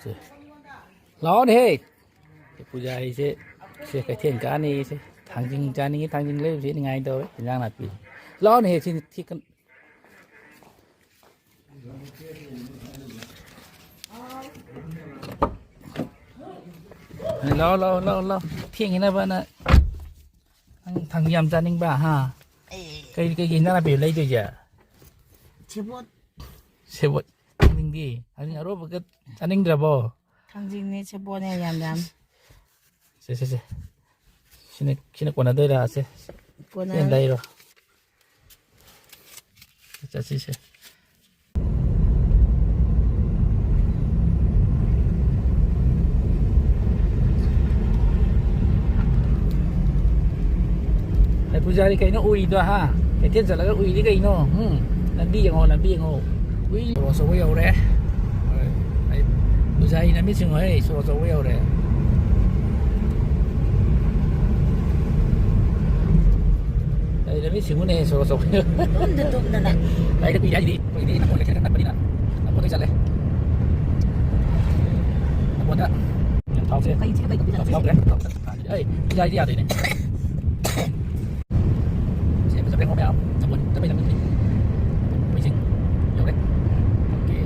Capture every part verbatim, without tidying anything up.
ꯁꯦ꯫ ꯂꯥꯛꯑꯣꯅꯦꯍꯦ꯫ ꯁꯦ ꯄꯨꯖꯥꯔꯤꯁꯦ꯫ ꯁꯦ ꯀꯩꯊꯦꯜ ꯀꯥꯅꯤ ꯁꯦ꯫ ꯊꯥꯡꯖꯤꯡ ꯆꯥꯅꯤꯡꯉꯤ, ꯊꯥꯡꯖꯤꯡ ꯂꯩꯔꯨꯁꯦ ꯅꯤꯡꯉꯥꯏ ꯇꯧꯋꯦ꯫ ꯏꯟꯖꯥꯡ ꯅꯥꯄꯤ꯫ ꯂꯥꯛꯑꯣꯅꯦꯍꯦ, ꯁꯤ ꯊꯦꯛꯀ-, ꯂꯥꯛꯑꯣ, ꯂꯥꯛꯑꯣ, ꯂꯥꯛꯑꯣ, ꯂꯥꯛꯑꯣ꯫ ꯊꯦꯡꯉꯤꯅꯕ ꯅꯪ꯫ ꯅꯪ ꯊꯥꯡꯖꯤꯡ ꯌꯥꯝ ꯆꯥꯅꯤꯡꯕ, ꯍꯥ? ꯑꯦ꯫ ꯀꯩ, ꯀꯩꯒꯤ ꯏꯟꯖꯥꯡ ꯅꯥꯄꯤ ꯂꯩꯗꯣꯏꯁꯦ? ꯁꯦꯕꯣꯠ꯫ ꯁꯦꯕꯣꯠ ꯆꯥꯅꯤꯡꯗꯦ꯫ ꯊꯥꯡꯖꯤꯡ ꯑꯔꯣꯕꯒ ꯆꯥꯅꯤꯡꯗ꯭ꯔꯕꯣ? ꯊꯥꯡꯖꯤꯡꯅꯦ, ꯁꯦꯕꯣꯠꯅꯦ, ꯌꯥꯝ ꯌꯥꯝ꯫ ꯁꯦ, ꯁꯦ, ꯁꯦ꯫ ꯁꯤꯅ, ꯁꯤꯅ ꯀꯣꯟꯅꯗꯣꯏꯔꯥ? ꯁꯦ꯫ ꯀꯣꯟꯅꯔꯣꯏ꯫ ꯁꯤꯅ ꯂꯩꯔꯣ꯫ ꯆꯠꯁꯤꯁꯦ꯫ ꯑꯩ ꯄꯨꯖꯥꯔꯤ ꯀꯩꯅꯣ ꯎꯏꯗꯣ, ꯍꯥ? ꯀꯩꯊꯦꯜ ꯆꯠꯂꯒ ꯎꯏꯗꯤ ꯀꯩꯅꯣ? ꯎꯝ? ꯂꯝꯕꯤ ꯌꯦꯡꯉꯣ, ꯂꯝꯕꯤ ꯌꯦꯡꯉꯣ꯫ ꯎꯏ꯫ ꯁꯣꯔꯣꯛ ꯑꯆꯧꯕ ꯌꯧꯔꯦ꯫ ꯑꯩ ꯄꯨꯖꯥꯔꯤ ꯂꯝꯕꯤ ꯆꯤꯡꯉꯣ, ꯍꯦ, ꯁꯣꯔꯣꯛ ꯑꯆꯧꯕ ꯌꯧꯔꯦ꯫ ꯑꯩ ꯂꯝꯕꯤ ꯆꯤꯡꯉꯨꯅꯦ, ꯁꯣꯔꯣꯛ ꯑꯆꯧꯕ ꯌꯧꯔꯦ꯫ ꯇꯨꯝꯗ ꯇꯨꯝꯗꯅ꯫ ꯂꯥꯏꯔꯤꯛ ꯀꯨꯏ ꯍꯥꯏꯁꯤꯗꯤ ꯑꯩꯈꯣꯏꯗꯤ ꯅꯝꯕꯣꯜ ꯂꯩꯀꯥꯏꯗ ꯅꯛꯄꯅꯤꯅ ꯅꯝꯕꯣꯜꯗ ꯆꯠꯂꯦ꯫ ꯅꯝꯕꯣꯜꯗ ꯊꯥꯎꯁꯦ ꯀꯩ ꯊꯤꯒ ꯀꯩ ꯇꯧꯕꯤꯔ ꯌꯥꯎꯗ꯭ꯔꯦ꯫ ꯑꯩ ꯄꯨꯖꯥꯔꯤꯗꯤ ꯌꯥꯗꯣꯏꯅꯦ꯫ ꯁꯦ, ꯐꯖꯕ꯭ꯔꯥ ꯌꯦꯡꯉꯣ ꯃꯌꯥꯝ꯫ ꯅꯝꯕꯣꯜ ꯆꯠꯄꯩ ꯂꯝꯕꯤ꯫ ꯃꯣꯏꯁꯤꯡ ꯌꯧꯔꯦ꯫ ꯑꯣꯀꯦ꯫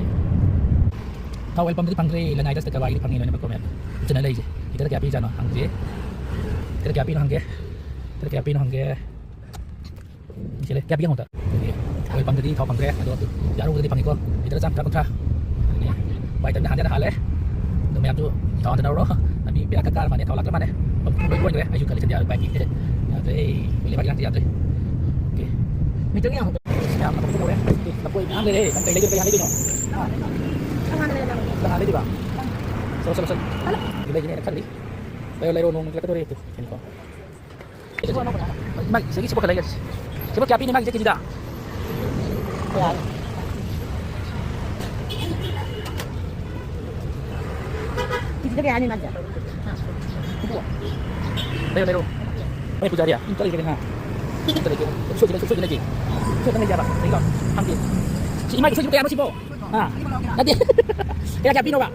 ꯊꯥꯎ ꯑꯣꯏꯜ ꯄꯝꯗꯗꯤ ꯐꯪꯗ꯭ꯔꯦ, ꯂꯅꯥꯏꯗ ꯁꯤꯗ ꯀꯔꯕꯥꯔꯒꯤꯗꯤ ꯐꯪꯉꯤ ꯂꯣꯏꯅꯃꯛ ꯀꯣ ꯃꯌꯥꯝ꯫ ꯐꯖꯅ ꯂꯩꯁꯦ꯫ ꯂꯤꯇꯔ ꯀꯌꯥ ꯄꯤꯖꯥꯠꯅꯣ ꯍꯪꯁꯦ꯫ ꯂꯤꯇꯔ ꯀꯌꯥ ꯄꯤꯅꯣ ꯍꯪꯒꯦ꯫ ꯂꯤꯇꯔ ꯀꯌꯥ ꯄꯤꯅꯣ ꯍꯪꯒꯦ꯫ ꯁꯤ ꯂꯩ, ꯀꯌꯥ ꯄꯤꯒꯦ ꯍꯪꯉꯨꯗ? ꯑꯗꯨꯗꯤ ꯑꯣꯏꯜ ꯄꯝꯗꯗꯤ ꯊꯥꯎ ꯐꯪꯗ꯭ꯔꯦ, ꯑꯗꯣ ꯌꯥꯔꯧꯗꯗꯤ ꯐꯪꯉꯤꯀꯣ꯫ ꯂꯤꯇꯔ ꯆꯥꯝ ꯇꯔꯥ ꯀꯨꯟꯊ꯭ꯔꯥ꯫ ꯑꯗꯨꯅꯦ꯫ ꯕꯥꯏ ꯇꯟꯗ ꯍꯥꯟꯅ ꯍꯥꯜꯂꯦ꯫ ꯑꯗꯣ ꯃꯌꯥꯝꯁꯨ ꯊꯥꯎ ꯍꯥꯟꯖꯤꯟꯅꯔꯨꯔꯣ꯫ ꯂꯝꯕꯤ ꯕꯦꯔꯥ ꯈꯔ ꯀꯥꯔ ꯃꯥꯜꯂꯦ, ꯊꯥꯎ ꯂꯥꯛꯇ꯭ꯔ ꯃꯥꯜꯂꯦ꯫ ꯄꯝ ꯂꯣꯏ ꯂꯣꯏꯈ꯭ꯔꯦ꯫ ꯑꯩꯁꯨ ꯈꯜꯂꯦ ꯁꯤꯗꯤ ꯌꯥꯔꯣꯏ ꯕꯥꯏꯛꯀꯤ꯫ ꯌꯥꯗ꯭ꯔꯦ꯫ ꯂꯩꯕꯥꯛ ꯏꯔꯥꯡꯁꯦ ꯌꯥꯗ꯭ꯔꯦ꯫ ꯑꯣꯀꯦ꯫ ꯃꯤꯇꯔ ꯌꯦꯡꯉꯣ꯫ ꯃꯌꯥꯝ ꯂꯐꯣꯏ ꯄꯨꯊꯣꯛꯈ꯭ꯔꯦ꯫ ꯂꯐꯣꯏ ꯃꯌꯥꯝ ꯂꯩꯔꯦ꯫ ꯅꯪ ꯀꯩ ꯂꯩꯗꯣꯏꯅꯣ? ꯀꯩ ꯍꯥꯟꯅ ꯂꯩꯗꯣꯏꯅꯣ? ꯅꯪ ꯍꯥꯟꯅ ꯂꯩꯔꯣ, ꯅꯪ꯫ ꯅꯪ ꯍꯥꯟꯅ ꯂꯩꯗꯣꯏꯕ? ꯆꯠꯂꯣ, ꯆꯠꯂꯣ, ꯆꯠꯂꯣ꯫ ꯍꯜꯂꯣ꯫ ꯂꯩꯒꯅꯤ ꯍꯥꯏꯅ ꯈꯜꯂꯤ꯫ ꯂꯩꯔꯣ, ꯂꯩꯔꯣ, ꯅꯣꯡ ꯅꯨꯡꯁꯤꯜꯂꯛꯀꯗꯧꯔꯦ꯫ ꯇꯨ, ꯌꯦꯡꯉꯨꯀꯣ꯫ ꯏꯃꯥ, ꯁꯤꯒꯤ ꯁꯤꯕꯣꯠ ꯈꯔ ꯂꯩꯒꯦ꯫ ꯁꯤꯕꯣꯠ ꯀꯌꯥ ꯄꯤꯅꯤ ꯃꯥꯒꯤꯁꯦ ꯀꯦꯖꯤꯗ? ꯀꯌꯥ? ꯀꯦꯖꯤꯗ ꯀꯌꯥꯅꯤ ꯃꯥꯒꯤꯁꯦ? ꯂꯩꯔꯣ, ꯂꯩꯔꯣ꯫ ꯃꯣꯏ ꯄꯨꯖꯥꯔꯤ, ꯎꯝ, ꯆꯠꯂꯒꯦ, ꯍꯥ? ꯆꯠꯂꯒꯦ꯫ ꯁꯣꯏꯗꯅ, ꯁꯣꯏꯗꯅ ꯂꯩꯒꯦ꯫ ꯁꯣꯏꯗꯅ ꯂꯩꯒꯦꯕ꯫ ꯂꯩꯀꯣ? ꯍꯪꯒꯦ꯫ ꯁꯤ ꯏꯃꯥꯒꯤ ꯁꯣꯏꯗꯅ ꯀꯌꯥꯅꯣ ꯁꯤꯕꯣ? ꯍꯥ? ꯅꯠꯇꯦ꯫ ꯀꯌꯥ, ꯀꯌꯥ ꯄꯤꯅꯣꯕ?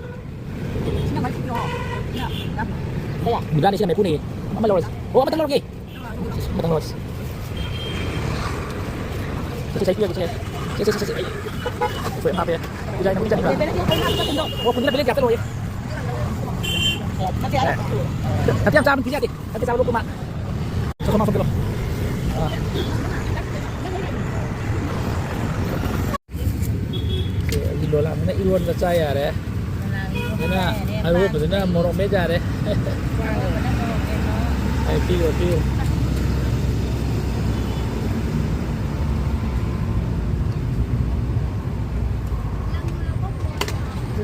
ꯃꯨꯗꯥꯅꯤ ꯁꯤꯅ ꯃꯩꯐꯨꯅꯦ꯫ ꯑꯃ ꯂꯧꯔꯁꯤ꯫ ꯑꯣ, ꯑꯃꯇꯪ ꯂꯧꯔꯒꯦ꯫ ꯑꯃꯇꯪ ꯂꯧꯔꯁꯤ꯫ ꯁꯦ, ꯁꯦ, ꯁꯦ, ꯄꯤꯔꯒꯦ, ꯁꯦ꯫ ꯁꯦ, ꯁꯦ, ꯁꯦ, ꯁꯦ, ꯑꯩ꯫ ꯑꯩꯈꯣꯏ ꯑꯃ ꯍꯥꯞꯄꯦ꯫ ꯄꯨꯖꯥ, ꯅꯪ ꯆꯥꯅꯤꯡꯕ꯭ꯔꯥ? ꯑꯣ, ꯄꯨꯟꯅ ꯄꯤꯔꯛꯑꯦ, ꯀꯌꯥ ꯆꯠꯂꯣꯏꯌꯦ꯫ ꯅꯠꯇꯦ, ꯌꯥꯝ ꯆꯥꯕ ꯄꯤꯖ ꯌꯥꯗꯦ꯫ ꯅꯠꯇꯦ, ꯆꯥꯕ ꯂꯣꯛꯄ ꯃꯥ꯫ ꯁꯣꯝ, ꯁꯣꯝ, ꯁꯣꯝ ꯆꯠꯂꯣ꯫ ꯑꯥ꯫ ꯁꯦ, ꯑꯩꯒꯤ ꯂꯣꯂꯥ ꯑꯃꯅ ꯏꯔꯣꯟꯕ ꯆꯥ ꯌꯥꯔꯦ꯫ ꯑꯗꯨꯅ ꯑꯔꯣꯏꯕꯗꯨꯅ ꯃꯣꯔꯣꯛ ꯃꯦꯠ ꯌꯥꯔꯦ꯫ ꯑꯩ ꯄꯤꯌꯨ, ꯄꯤꯌꯨ꯫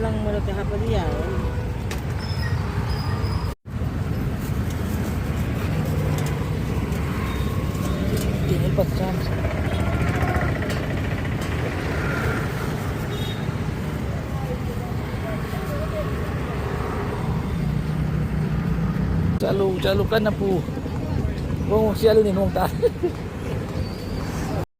ꯂꯪ ꯃꯔꯛꯇ ꯍꯥꯞꯄꯗꯤ ꯌꯥꯔꯣꯏ꯫ ꯇꯤꯅꯤ ꯄꯠ ꯆꯥꯝ꯫ ꯆꯠꯂꯨ, ꯆꯠꯂꯨ, ꯀꯟꯅ ꯄꯨ꯫ ꯈꯣꯡꯎꯞ ꯆꯦꯜꯂꯨꯅꯦ, ꯅꯣꯡ ꯇꯥ꯫